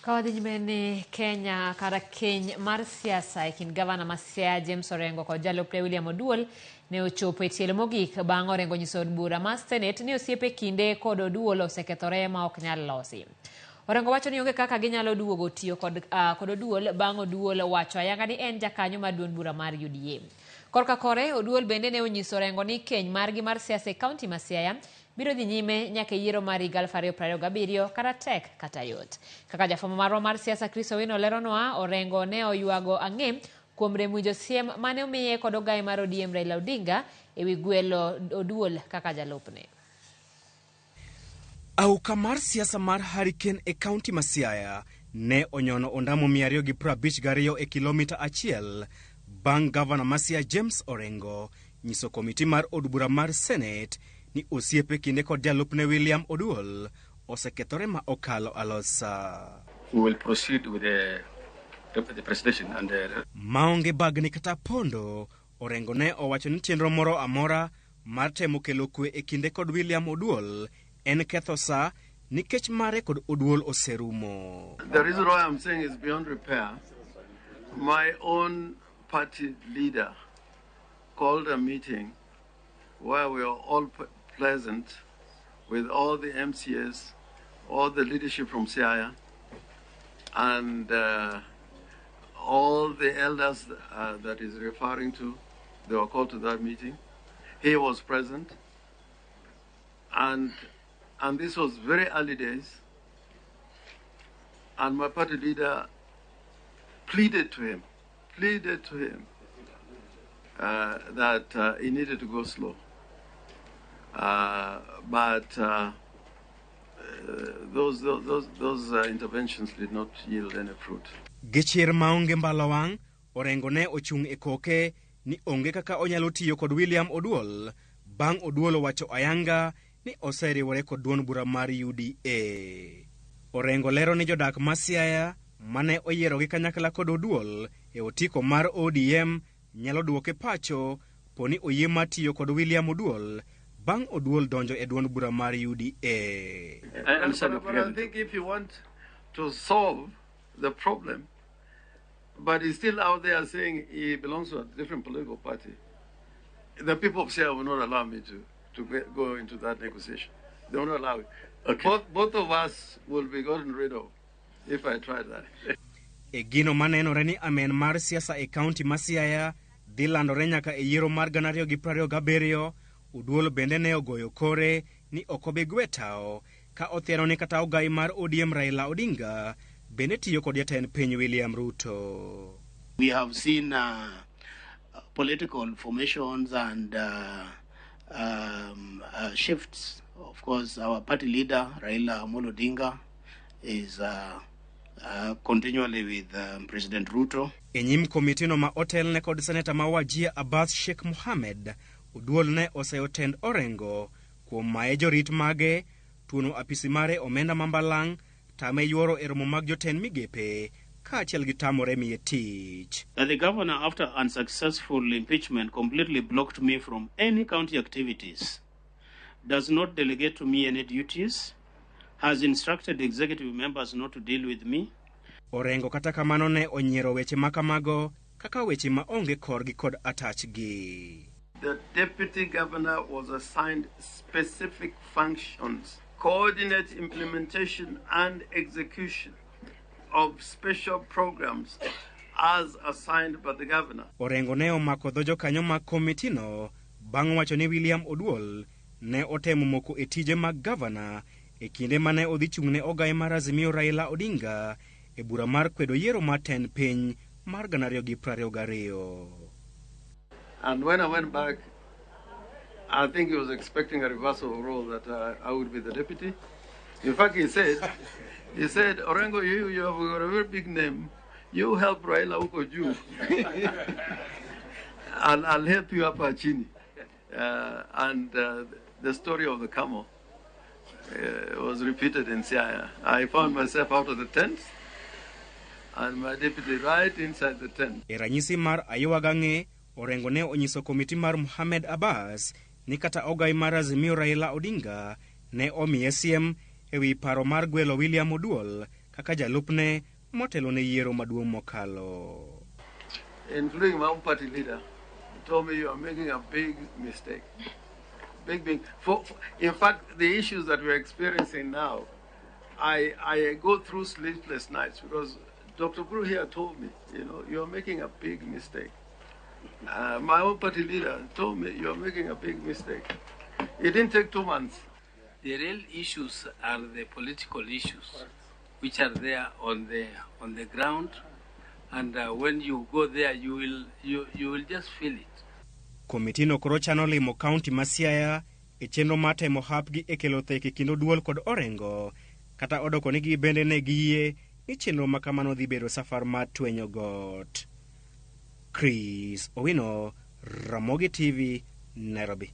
Ka wadhi nyime ni Kenya kara keny mar siasa e kind gavana ma Siaya James Orengo kod jalupne William Oduol ne ochopo e tielo mogik bang' Orengo nyiso od bura mar Senate ni osiepe kinde kod Oduol osekethore ma ok nyal losi. Orengo wacho ni onge kaka ginyalo duogo tiyo kod Oduol bang' Oduol wacho ayanga ni en jakanyo mar duond bura mar UDA. Korka kore, Oduol bende ne onyiso Orengo ni keny margi mar siasa e kaunti ma Siaya biro dhi nyime nyaka e yiero mar higa 2027 kata tek kata yot. Kaka jafwambo marwa mar siasa Chris Owino leronwa, Orengo ne oywago ang'e kuom rem winjo siem mane omiye kod ogaye mar ODM Raila Odinga e wi gwelo Oduol kaka jalupne. Auka mar siasa mar Hurricane e kaunti ma Siaya ne onyono ondamo 252 e kilomita achiel bang' gavana ma Siaya James Orengo nyiso komiti mar od bura mar Senate ni osiepe kinde kod jalupne William Oduol osekethore ma okalo alosa. We will proceed with the presentation and the Maonge bagni kata pondo, Orengo ne owacho ni chenro moro amora mar temo kelo kwe e kinde kod William Oduol en ketho sa nikech mare kod Oduol oserumo. The reason why I'm saying is beyond repair, my own party leader called a meeting where we are all pleasant with all the MCAs, all the leadership from Siaya, and all the elders that he's referring to. They were called to that meeting. He was present, and this was very early days, and my party leader pleaded to him that he needed to go slow. But those interventions did not yield any fruit. Gi chir maonge mbala wang', Orengo ne ochung' e koke ni onge kaka onyalo tiyo kod William Oduol bang' Oduol owacho ayanga ni oseriwore kod duond bura mar UDA. Orengo lero ni jodak ma Siaya mane oyierogi kanyakla kod Oduol e otiko mar ODM nyalo duoke pacho poni oyie mar tiyo kod William Oduol bang' Oduol donjo e duond bura mar UDA. I understand But I think if you want to solve the problem, but he's still out there saying he belongs to a different political party, the people of Siaya will not allow me to go into that negotiation. They will not allow it. Both of us will be gotten rid of if I try that. E gino manenore ni amen mar siasa e kaunti ma Siaya dhi landore nyaka e yiero mar 2027, Oduol bende ne ogoyo kore ni ok obi gwe tao ka othiano ni kata ogai mar ODM Raila Odinga bende tiyo kod jatend piny William Ruto. We have seen political formations and shifts. Of course, our party leader, Raila Amolo Odinga, is continually with President Ruto. E nyim komitino ma otelne kod seneta ma Wajir Abbas Sheikh Mohammed, Oduol ne oseyo tend Orengo kuom maye jorit mage, tuono apisi mare omenda ma mbalang', tame yuoro e romo mag jotend migepe, kaachiel gi tamore miye tich. That the governor, after unsuccessful impeachment, completely blocked me from any county activities, does not delegate to me any duties, has instructed executive members not to deal with me. Orengo kata kamano ne onyiero weche ma kamago kaka weche ma onge korgi kod atachgi. The deputy governor was assigned specific functions: coordinate implementation and execution of special programs as assigned by the governor. Orengo ne omako dho jokanyo mag komitino bang' wacho ni William Oduol ne otemo moko e tije mag gavana e kinde mane odhi chung' ne ogai mar Azimio Raila Odinga e bura mar kwedo yiero mar tend piny mar 2022. And when I went back, I think he was expecting a reversal of role, that I would be the deputy. In fact, he said, "Orengo, you have got a very big name. You help Raila huko juu. I'll help you up chini." And the story of the camel was repeated in Siaya. I found myself out of the tent and my deputy right inside the tent. E ranyisi mar aywaga ang'e, Orengo ne onyiso komiti mar Mohamed Abbas ni kata ogai mar Azimio Raila Odinga ne omiye siem ewi paro mar gwelo William Oduol kaka jalupne motelo ne yiero maduong' mokalo. Including my own party leader, told me you are making a big mistake. Big, big. In fact, the issues that we're experiencing now, I go through sleepless nights because Dr. Oburu here told me, you're making a big mistake. My own party leader told me, you're making a big mistake. It didn't take 2 months. The real issues are the political issues, which are there on the ground, and when you go there, you will just feel it. Komitino koro chano limo kaunti ma Siaya e chenro mar temo hapgi e kelo thek e kind Oduol kod Orengo, kata odoko ni gibende ne giyie ni chenro ma kamano dhi bedo safar mar twenyo got. Chris Owino, Ramogi TV, Nairobi.